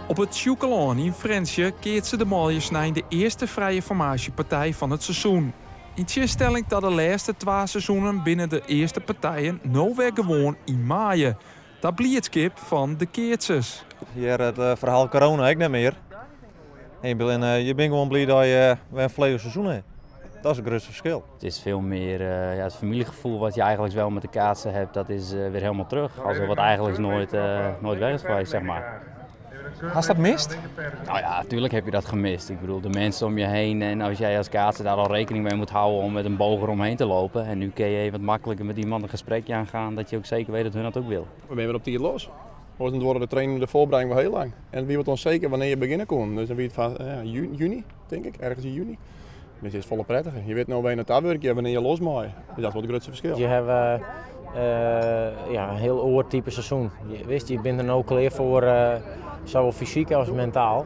Op it Sjûkelân yn Frjentsjer keatse de manlju snein de earste frije formaasjepartij fan it seizoen. Yn tsjinstelling ta de lêste twa seizoenen binne de earste partijen no wer gewoan yn maaie. Ta bliidskip fan de keatsers. Hjir it ferhaal corona ek net mear. En je binne gewoan bliid dat je wer in folledich seizoen ha. Dat is it grutste ferskil. Het is veel meer ja, het familiegevoel wat je eigenlijk wel met de kaatsen hebt, dat is weer helemaal terug. Alsof het eigenlijk nooit weg is geweest, zeg maar. Hast dat mist? Nou ja, natuurlijk heb je dat gemist. Ik bedoel, de mensen om je heen en als jij als kaatser daar al rekening mee moet houden om met een boog eromheen te lopen. En nu kun je even wat makkelijker met iemand een gesprekje aangaan dat je ook zeker weet dat hun dat ook wil. We zijn weer op tijd los. We worden de training de voorbereiding wel heel lang. En wie wordt onzeker wanneer je beginnen kon. Dus dan wie het van, ja, juni, denk ik, ergens in juni. Dus het is volle prettiger. Je weet nou wanneer het daar werkt, wanneer je losmaait. Dus dat is wel het grootste verschil. Je hebt ja, een heel oor type seizoen. Je, wist, je bent er nou klaar voor, zowel fysiek als mentaal.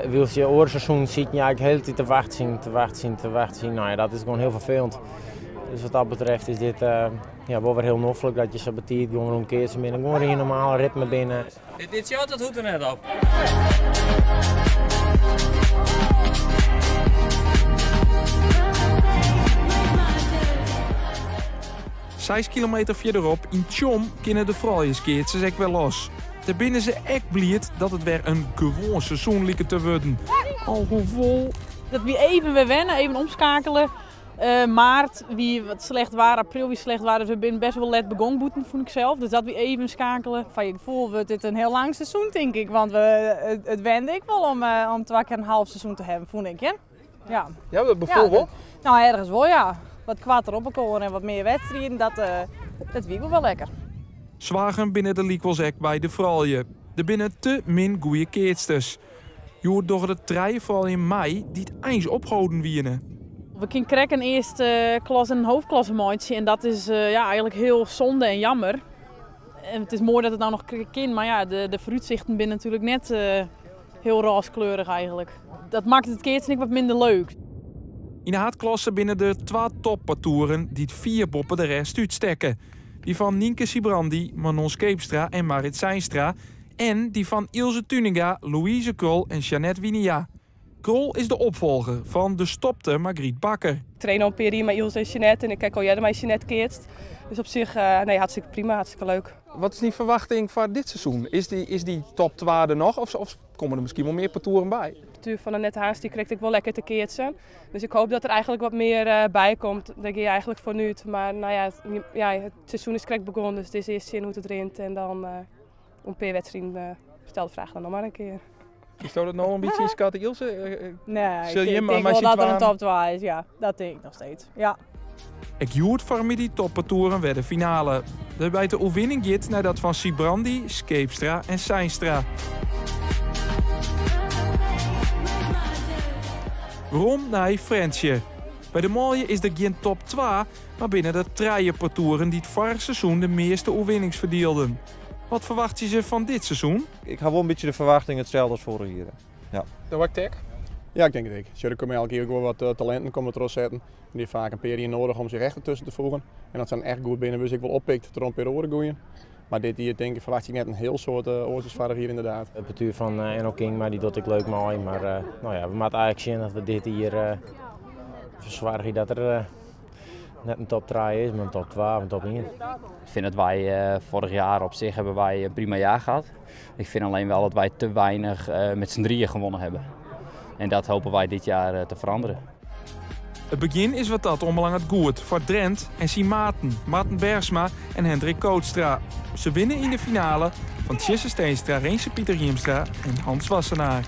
Wil je oorseizoen zit je eigenlijk de hele tijd te wachten zien, te wachten zien, te wachten zien. Nou ja, dat is gewoon heel vervelend. Dus wat dat betreft is dit ja, wel weer heel noffelijk dat je zo betiert gewoon rond keertje binnen, gewoon in je normale ritme binnen. Dit shot, dat hoeft er net op. 6 kilometer verderop in Tsjom kunnen de vrouwenskeertjes ook wel los. Daar binnen ze echt blierd dat het weer een gewoon seizoen liep te worden. Alhoewel... Dat we even weer wennen, even omschakelen. Maart, wie wat slecht waren, april wie slecht waren, dus we zijn best wel let begonnen boeten, vond ik zelf. Dus dat we even schakelen. Van je gevoel wordt dit een heel lang seizoen, denk ik. Want het wende ik wel om 2 keer een half seizoen te hebben, vond ik. Hè? Ja. Ja, dat bijvoorbeeld? Ja, nou, ergens wel, ja. Wat kwaad erop komen en wat meer wedstrijden, dat wiegelt wel lekker. Zwagen binnen de Likwelsek bij de vrouwen. Er binnen te min goeie keersters. Je door de treien vooral in mei die het eens opgehouden wienen. We kunnen krekken eerste klas en een hoofdklasse maatje en dat is ja, eigenlijk heel zonde en jammer. En het is mooi dat het nou nog kan, maar ja, de vooruitzichten zijn natuurlijk net heel rooskleurig eigenlijk. Dat maakt het keertje wat minder leuk. In de haatklasse binnen de 2 toppartouren die het 4 boppen de rest uitstekken. Die van Nienke Sybrandy, Manon Scheepstra en Marit Zeinstra. En die van Ilse Tuninga, Louise Krol en Jeannette Winia. Krol is de opvolger van de stopte Margriet Bakker. Ik train al een periode met Ilse en Jeannette en ik kijk al jaren met Jeannette keerst. Dus op zich, nee, hartstikke prima, hartstikke leuk. Wat is die verwachting voor dit seizoen? Is die top 2 er nog of komen er misschien wel meer partouren bij? De partuur van Annette Haans die krijgt ik wel lekker te keertsen. Dus ik hoop dat er eigenlijk wat meer bij komt. Daar ga je eigenlijk voor nu. Maar nou ja, het seizoen is krek begonnen, dus het is eerst zien hoe het rint. En dan om per wedstrijd stel de vraag dan nog maar een keer. Is dat nou een beetje inschatten, Ilse? Nee, Zul ik je denk maar wel zien dat er een twaan? top 2 is, ja. Dat denk ik nog steeds, ja. Ik joert voor die toppartouren werd de finale. Daarbij de overwinning gaat naar dat van Sybrandy, Scheepstra en Zeinstra. Rom naar Frensje. Bij de mooie is er geen top 2, maar binnen de treien partouren die het vorig seizoen de meeste overwinnings verdeelden. Wat verwacht je ze van dit seizoen? Ik heb wel een beetje de verwachting hetzelfde als vorig jaar. Ja. De wat tech? Ja, ik denk het ook. Er komen elke keer ook wel wat talenten komen erop zetten. Die hebben vaak een periode nodig om zich echt ertussen te voegen. En dat zijn echt goed binnen, dus ik wil oppikt er een paar oren gooien. Maar dit hier denk ik verwacht ik net een heel soort oortjesvaardig hier inderdaad. Het partuur van Enno King, maar die doet ik leuk mooi. Maar nou ja, we moeten eigenlijk zien dat we dit hier verzorgen dat er net een top 3 is, maar een top 2 of een top 1. Ik vind dat wij vorig jaar op zich hebben wij een prima jaar gehad. Ik vind alleen wel dat wij te weinig met z'n drieën gewonnen hebben. En dat hopen wij dit jaar te veranderen. Het begin is wat dat onbelang het goed voor Drent en zijn maten, Marten Bergsma en Hendrik Kootstra. Ze winnen in de finale van Tjisse Steenstra, Renze Pieter Hiemstra en Hans Wassenaar.